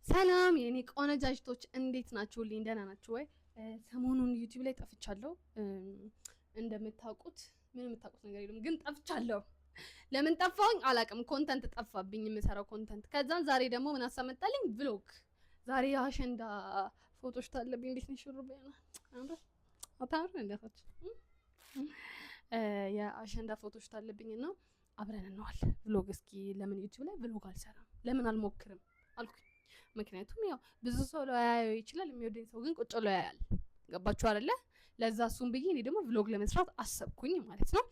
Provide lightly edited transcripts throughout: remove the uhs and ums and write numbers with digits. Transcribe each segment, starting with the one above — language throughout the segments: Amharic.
ሰላም የኔ ቆነጃጅቶች እንዴት ናችሁልኝ? ደህና ናችሁ ወይ? ሰሞኑን ዩቲዩብ ላይ ጠፍቻለሁ። እንደምታውቁት ምንም የምታውቁት ነገር የለም፣ ግን ጠፍቻለሁ። ለምን ጠፋሁኝ አላውቅም። Content ጠፋብኝ፣ የምሰራው content። ከዛን ዛሬ ደግሞ ምን አሳመጣልኝ? Vlog። ዛሬ የአሸንዳ photoshoot አለብኝ። እንዴት ነው ሹሩባ ነው አታምር እንደታች የአሸንዳ photoshoot አለብኝ እና አብረን እንዋል vlog። እስኪ ለምን ዩቲዩብ ላይ vlog አልሰራም? ለምን አልሞክርም አልኩኝ። ምክንያቱም ያው ብዙ ሰው ላያየው ይችላል፣ የሚወደኝ ሰው ግን ቁጭ ብሎ ያያል። ገባችሁ አይደለ? ለዛ እሱን ብዬ እኔ ደግሞ vlog ለመስራት አሰብኩኝ ማለት ነው።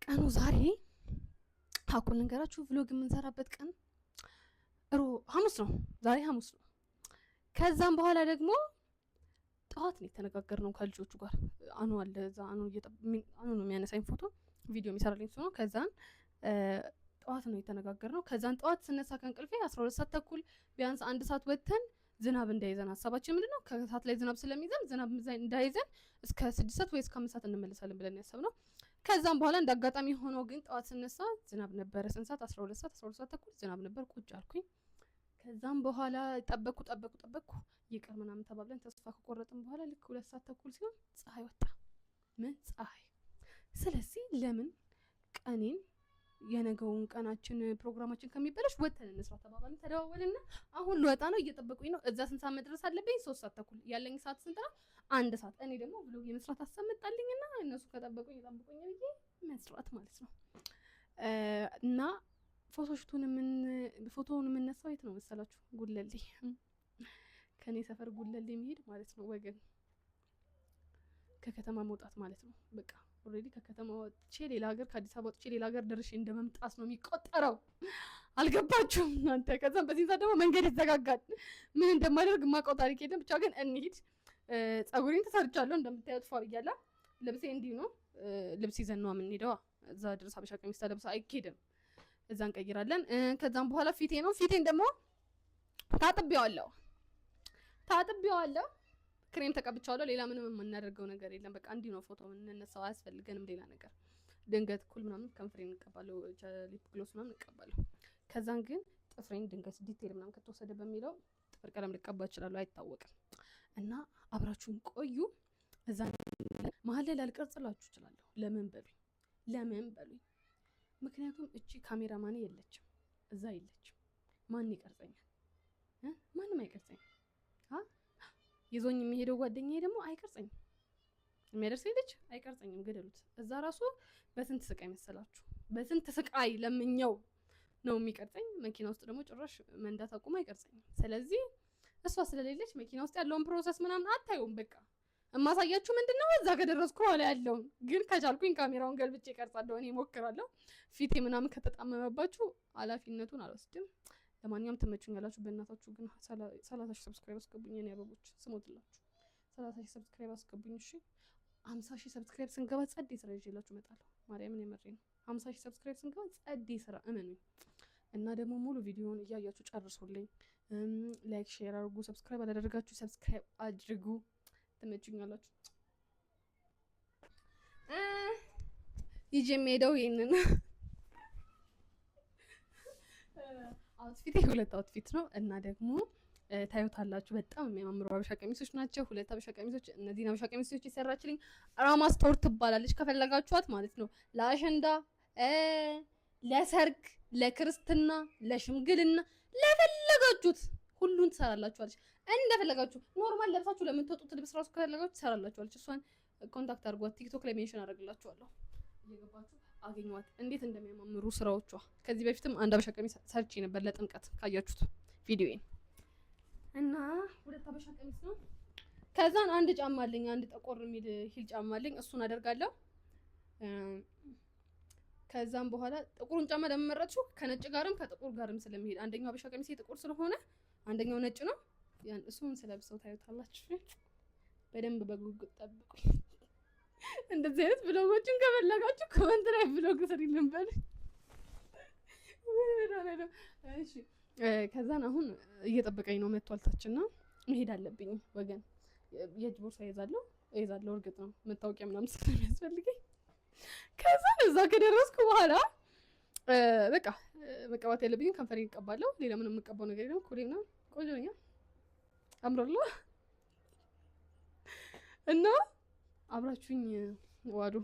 ቀኑ ዛሬ ሀቁን ልንገራችሁ፣ vlog የምንሰራበት ቀን ሐሙስ ነው። ዛሬ ሐሙስ ነው። ከዛም በኋላ ደግሞ ጠዋት ነው የተነጋገርነው ከልጆቹ ጋር። አኑ አለ እዛ፣ አኑ ነው የሚያነሳኝ ፎቶ፣ ቪዲዮ የሚሰራልኝ እሱ ነው። ከዛን ጠዋት ነው የተነጋገርነው። ከዛን ጠዋት ስነሳ ከእንቅልፌ 12 ሰዓት ተኩል ቢያንስ 1 ሰዓት ወጥተን ዝናብ እንዳይዘን፣ ሀሳባችን ምንድን ነው? ከሰዓት ላይ ዝናብ ስለሚዘን ዝናብ እንዳይዘን እስከ 6 ሰዓት ወይ እስከ 5 ሰዓት እንመለሳለን ብለን ያሰብነው። ከዛም በኋላ እንደ አጋጣሚ ሆኖ ግን ጠዋት ስነሳ ዝናብ ነበረ። ስንት ሰዓት? 12 ሰዓት፣ 12 ሰዓት ተኩል ዝናብ ነበር። ቁጭ አልኩኝ። ከዛም በኋላ ጠበቅኩ ጠበቅኩ ጠበቅኩ፣ ይቅር ምናምን ተባብለን ተስፋ ከቆረጥን በኋላ ልክ 2 ሰዓት ተኩል ሲሆን ፀሐይ ወጣ። ምን ፀሐይ! ስለዚህ ለምን ቀኔን የነገውን ቀናችን ፕሮግራማችን ከሚበላሽ ወተን እንስራ ተባባልን፣ ተደዋወልና አሁን ልወጣ ነው፣ እየጠበቁኝ ነው። እዛ ስንት ሰዓት መድረስ አለብኝ? 3 ሰዓት ተኩል። ያለኝ ሰዓት ስንት ነው? 1 ሰዓት። እኔ ደግሞ vlog የመስራት ሀሳብ መጣልኝና እነሱ ከጠበቁኝ የጠብቁኝ ብዬ መስራት ማለት ነው። እና photoshoot ኡን ፎቶውን የምነሳው የት ነው መሰላችሁ? ጉለሌ፣ ከኔ ሰፈር ጉለሌ መሄድ ማለት ነው ወገን፣ ከከተማ መውጣት ማለት ነው። በቃ already ከከተማ ወጥቼ ሌላ ሀገር፣ ከአዲስ አበባ ወጥቼ ሌላ ሀገር ደርሼ እንደ መምጣት ነው የሚቆጠረው። አልገባችሁም እናንተ? ከዛም በዚህ ሰዓት ደግሞ መንገድ ይዘጋጋል። ምን እንደማደርግ የማውቀው ታሪክ የለም። ብቻ ግን እንሂድ። ጸጉሬን ተሰርቻለሁ እንደምታዩት ፏ ብያለሁ። ልብሴ እንዲህ ነው። ልብስ ይዘን ነው የምንሄደው። እዛ ድረስ ሀበሻ ቀሚስ ተለብሶ አይኬድም። እዛ እንቀይራለን። ከዛም በኋላ ፊቴ ነው። ፊቴን ደግሞ ታጥቤዋለሁ ታጥቤዋለሁ። ክሬም ተቀብቻለሁ። ሌላ ምንም የምናደርገው ነገር የለም። በቃ እንዲህ ነው ፎቶ የምንነሳው። አያስፈልገንም ሌላ ነገር። ድንገት ኩል ምናምን ከንፈሬን እንቀባለሁ፣ lip gloss ምናምን እንቀባለሁ። ከዛን ግን ጥፍሬን ድንገት detail ምናምን ከተወሰደ በሚለው ጥፍር ቀለም ልቀባ እችላለሁ፣ አይታወቅም። እና አብራችሁን ቆዩ። እዛ መሀል ላይ ላልቀርጽላችሁ እችላለሁ። ለምን በሉኝ፣ ለምን በሉኝ። ምክንያቱም እቺ ካሜራማኔ የለችም፣ እዛ የለችም። ማን ይቀርጸኛል? ማንም አይቀርጸኝም። ይዞኝ የሚሄደው ጓደኛዬ ደግሞ አይቀርጸኝም። የሚያደርሰኝ ልጅ አይቀርጸኝም። ገደሉት። እዛ ራሱ በስንት ስቃይ መሰላችሁ? በስንት ስቃይ ለምኘው ነው የሚቀርጸኝ። መኪና ውስጥ ደግሞ ጭራሽ መንዳት አቁሞ አይቀርጸኝም። ስለዚህ እሷ ስለሌለች መኪና ውስጥ ያለውን process ምናምን አታዩም። በቃ እማሳያችሁ ምንድን ነው እዛ ከደረስኩ በኋላ ያለውን ግን ከቻልኩኝ ካሜራውን ገልብጬ እቀርጻለሁ። እኔ እሞክራለሁ። ፊቴ ምናምን ከተጣመመባችሁ ኃላፊነቱን አልወስድም። ለማንኛውም ትመቹኛላችሁ። በእናታችሁ ግን 30,000 subscribe አስገቡኝ። የኔ አበቦች ስሞትላችሁ 30,000 subscribe አስገቡኝ። እሺ 50,000 subscribe ስንገባ ጸዴ ስራ ይዤላችሁ እመጣለሁ። ማርያምን የምሬ ነው። 50,000 subscribe ስንገባ ጸዴ ስራ እመኑኝ። እና ደግሞ ሙሉ ቪዲዮውን እያያችሁ ጨርሱልኝ። Like share አድርጉ። Subscribe አላደረጋችሁ subscribe አድርጉ። ትመቹኛላችሁ። ይዤ የምሄደው ይሄንን outfit፣ ሁለት outfit ነው እና ደግሞ ታዩታላችሁ። በጣም የሚያማምሩ ሀበሻ ቀሚሶች ናቸው። ሁለት ሀበሻ ቀሚሶች። እነዚህን ሀበሻ ቀሚሶች የሰራችልኝ ራማ ስቶር ትባላለች። ከፈለጋችኋት ማለት ነው ለአሸንዳ፣ ለሰርግ፣ ለክርስትና፣ ለሽምግልና፣ ለፈለጋችሁት ሁሉን ትሰራላችኋለች። እንደፈለጋችሁ normal ለብሳችሁ ለምትወጡት ልብስ ራሱ ከፈለጋችሁ ትሰራላችኋለች። እሷን contact አድርጓት። ቲክቶክ ላይ mention አደርግላችኋለሁ። እየገባችሁ አገኟት። እንዴት እንደሚያማምሩ ስራዎቿ። ከዚህ በፊትም አንድ ሀበሻ ቀሚስ ሰርቼ ነበር ለጥምቀት ካያችሁት ቪዲዮዬን። እና ሁለት ሀበሻ ቀሚስ ነው። ከዛን አንድ ጫማ አለኝ፣ አንድ ጠቆር የሚል heel ጫማ አለኝ። እሱን አደርጋለሁ። ከዛም በኋላ ጥቁሩን ጫማ ለምን መረጥሽው? ከነጭ ጋርም ከጥቁር ጋርም ስለሚሄድ፣ አንደኛው ሀበሻ ቀሚሴ ጥቁር ስለሆነ አንደኛው ነጭ ነው። ያን እሱን ስለብሰው ታዩታላችሁ። በደንብ በጉጉት ጠብቁኝ። እንደዚህ አይነት vlog ኦችን ከፈለጋችሁ comment ላይ vlog ስሪልን በሉኝ። እሺ ከዛን አሁን እየጠበቀኝ ነው፣ መጥቷል ታችና መሄድ አለብኝ ወገን። የእጅ ቦርሳ እይዛለሁ እይዛለሁ፣ እርግጥ ነው መታወቂያ ምናምን ስለሚያስፈልገኝ። ከዛ እዛ ከደረስኩ በኋላ በቃ መቀባት ያለብኝን ከንፈሬን እቀባለሁ። ሌላ ምንም የምቀባው ነገር የለም። ኩሌ ምናምን ቆንጆ ነኝ፣ አምሮላ እና አብራችሁኝ ዋሉ።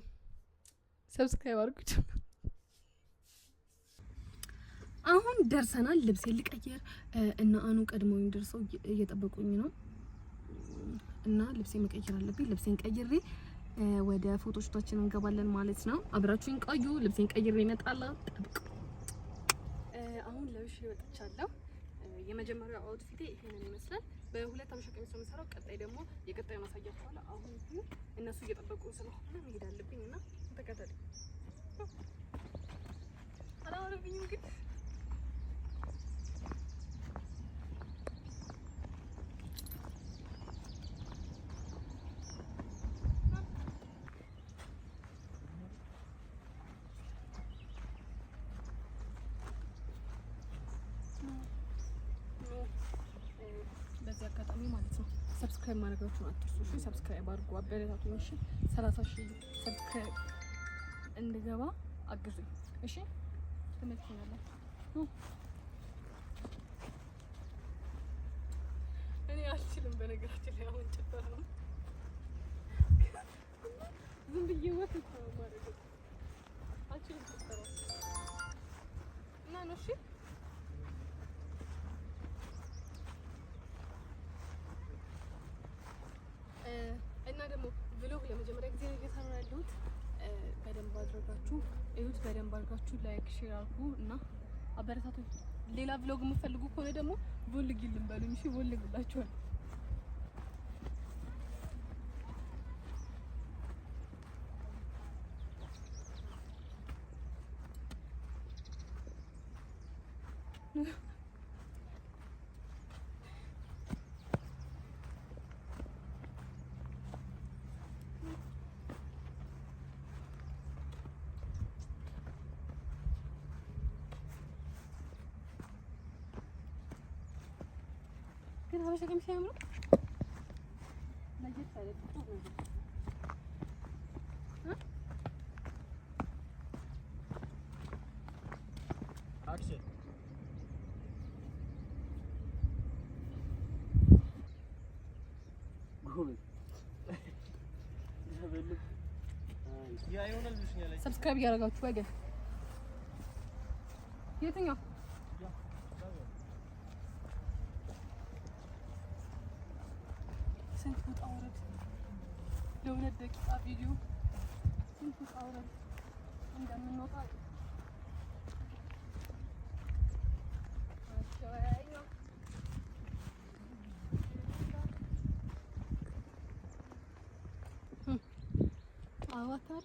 Subscribe አድርጉት። አሁን ደርሰናል። ልብሴ ልቀይር እና አኑ ቀድመውኝ ደርሰው እየጠበቁኝ ነው እና ልብሴ መቀየር አለብኝ። ልብሴን ቀይሬ ወደ photoshoot ኣችን እንገባለን ማለት ነው። አብራችሁኝ ቆዩ። ልብሴን ቀይሬ እመጣለሁ። ጠብቁ። አሁን ለብሼ ወጥቻለሁ። የመጀመሪያው outfit ኤ ይሄንን ይመስላል። በሁለት ሀበሻ ቀሚስ ነው የምሰራው። ቀጣይ ደግሞ የቀጣዩን አሳያችኋለሁ። አሁን ግን እነሱ እየጠበቁ ስለሆነ መሄድ አለብኝ እና ተከተሉ። አላማረብኝም ግን በዚህ አጋጣሚ ማለት ነው subscribe ማድረጋችሁን አትርሱ። እሺ subscribe አድርጉ፣ አበረታቱኝ። እሺ 30,000 subscribe እንድገባ አግዙኝ። እሺ ተመልክተናላችሁ። እኔ አልችልም በነገራችን ላይ አሁን ጭፈራ ነው ዝም ብዬ ወፍ እኮ ነው የማደርገው። አልችልም ጭፈራ እና ነው። እሺ እና ደግሞ vlog ለመጀመሪያ ጊዜ ነው እየሰራሁ ያለሁት። በደንብ አድርጋችሁ እዩት። በደንብ አድርጋችሁ like፣ share አድርጉ እና አበረታቱ። ሌላ vlog የምትፈልጉ ከሆነ ደግሞ ቮልግልን በሉኝ። እሺ ቮልግላችኋል። ግን ሀበሻ ቀሚስ ያምራል። ለየት ያለ ጥቁር ነገር Action. Subscribe እያደረጋችሁ ወገን። የትኛው ስንት ውጣ ውረድ ለሁለት ደቂቃ ቪዲዮ ስንት ውጣ ውረድ እንደምንወጣ አቫታር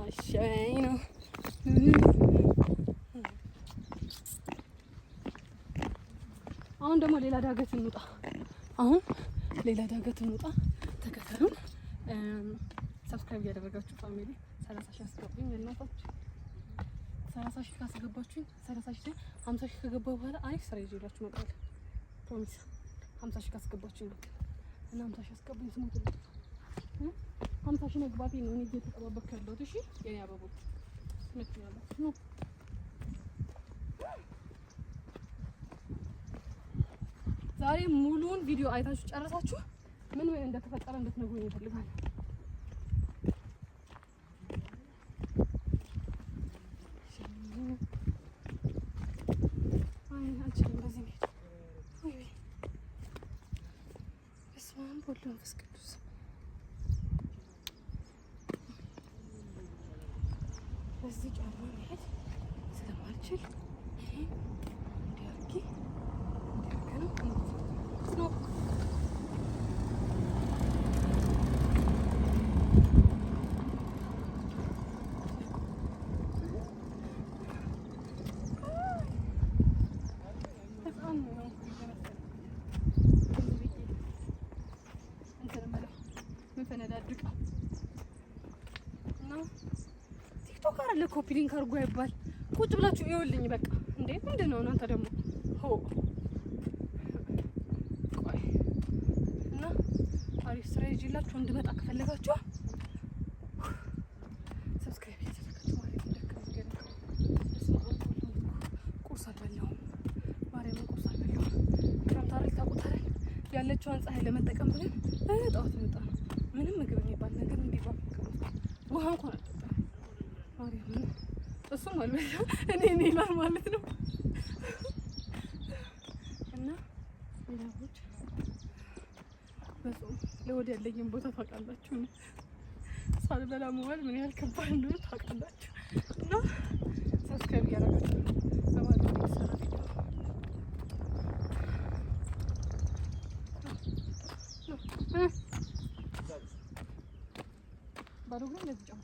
አሸኝ ነው። አሁን ደግሞ ሌላ ዳገት እንውጣ። አሁን ሌላ ዳገት እንውጣ። ተከተሉን። Subscribe እያደረጋችሁ family 30,000 አስገቡኝ። እናታችሁ 30,000 ካስገባችሁኝ 30,000 50,000 ከገባ በኋላ አሪፍ ስራ ይዤላችሁ እመጣለሁ። Promise 50,000 ካስገባችሁኝ በቃ እና 50,000 አስገቡኝ። ስሞትልኝ 50,000 መግባቴ ነው እኔ እየተጠባበቅኩ ያለሁት። እሺ የኔ አበቦች ትመችኛላችሁ ነው። ዛሬ ሙሉውን ቪዲዮ አይታችሁ ጨረሳችሁ ምን ምን እንደተፈጠረ እንድትነግሩኝ እፈልጋለሁ። አይ አልችልም በዚህ መሄድ። ውይ ውይ፣ በስመ አብ ወወልድ ወመንፈስ ቅዱስ። በዚህ ጫማ መሄድ ስለማልችል እንዲህ አድርጌ እንዲህ አድርገን ነው። ህፃን ነው እንትን የምለው ምፈነዳድቀው እና ቲክቶክ አይደለ copy link አድርጎ አይባል። ቁጭ ብላችሁ ይኸውልኝ በቃ። እንዴ ምንድን ነው እናንተ ደግሞ ሆ ቆይ እና ይዤላችሁ እንድመጣ ከፈለጋችሁ subscribe እያደረጋችሁ ማለት ነው። ደከመኝ ገና። በስመ አብ ወወልድ ወመንፈስ ቅዱስ። ቁርስ አልበላሁም፣ ማርያምን ቁርስ አልበላሁም። ክረምት አይደል ታውቁት አይደል? ያለችዋን ፀሐይ ለመጠቀም ብለን ጠዋት ነው የወጣነው። ምንም ምግብ የሚባል ነገር እንዲባል ውሃ እንኳን አልጠጣም። ማርያምን እሱም አልበላም፣ እኔ እኔ ይላል ማለት ነው። እና ሌላዎች በጾም ለወድ ያለኝን ቦታ ታውቃላችሁ። ሳልበላ መዋል ምን ያህል ከባድ እንደሆነ ታውቃላችሁ። እና subscribe እያደረጋችሁ በባዶ የተሰራ ቪዲዮ ነው። ባዶ ግን እንደዚህ ጫማ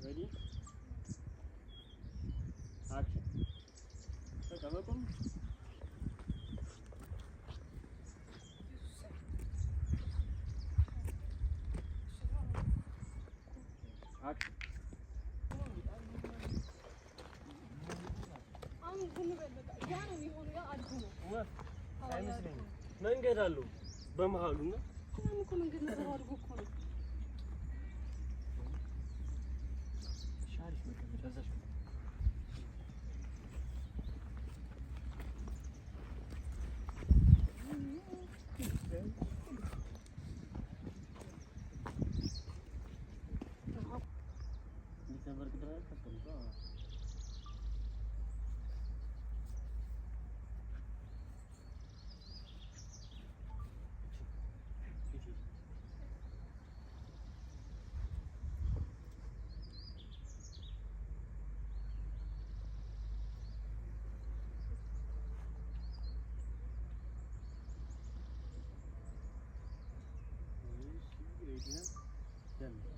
Ready? Action. በቃ መቆም። Action. አሁን ዝም በል በቃ። ያ ነው የሚሆነው። ያ አድጎ ነው። አይመስለኝም። መንገድ አለው በመሀሉ እና ያም እኮ መንገድ ነበረው፣ አድጎ እኮ ነው። አሪፍ መቀመጫ እዛች ጋር። እንዴት ነበር ቅድም ያልኩት? አስቀምጦ ready ነን? ጀምር።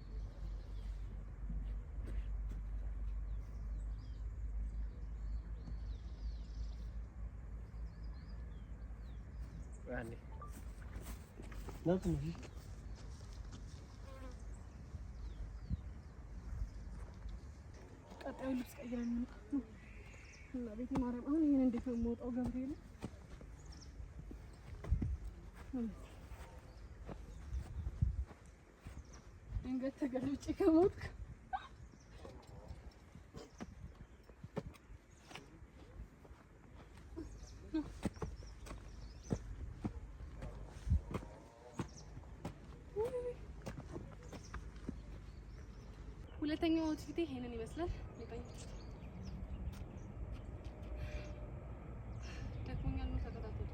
አንዴ ናት ነው። ቀጣዩ ልብስ ቀይረን እንምጣ እና ቤተ ማርያም አሁን ይሄን እንዴት ነው የምወጣው? ገብርኤል ድንገት ተገልብጬ ከሞትኩ። ሁለተኛው outfit ኤ ይሄንን ይመስላል። የጠየቁት ደክሞኛል ነው። ተከታተሉ።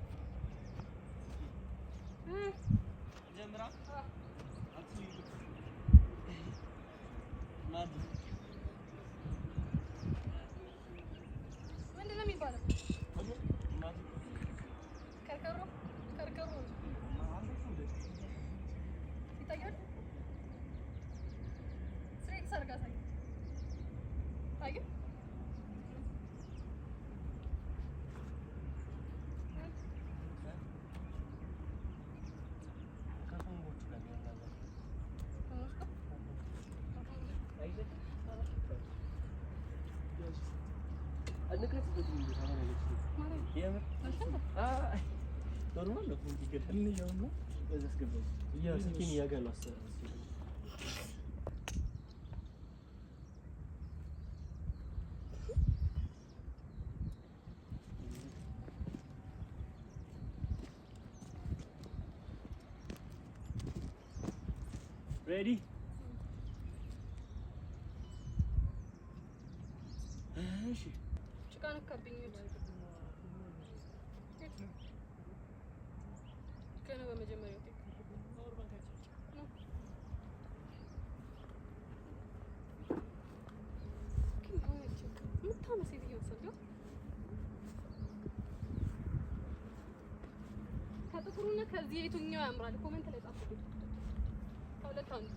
ጀምራ። ምንድን ነው የሚባለው? ከርከሮ ከርከሮ ይታያል። ስሬት ሰርጋ ሳይ ታየ። ከኮንጎቹ ጋር የሚያናገር normal ነው። ስልኬን እያጋሉ ready። እሺ። ጭቃ ነካብኝ። ገና በመጀመሪያው take ነው። ከዚህ የቱኛው ያምራል? Comment ላይ ጻፉልኝ። ከሁለት አንዱ።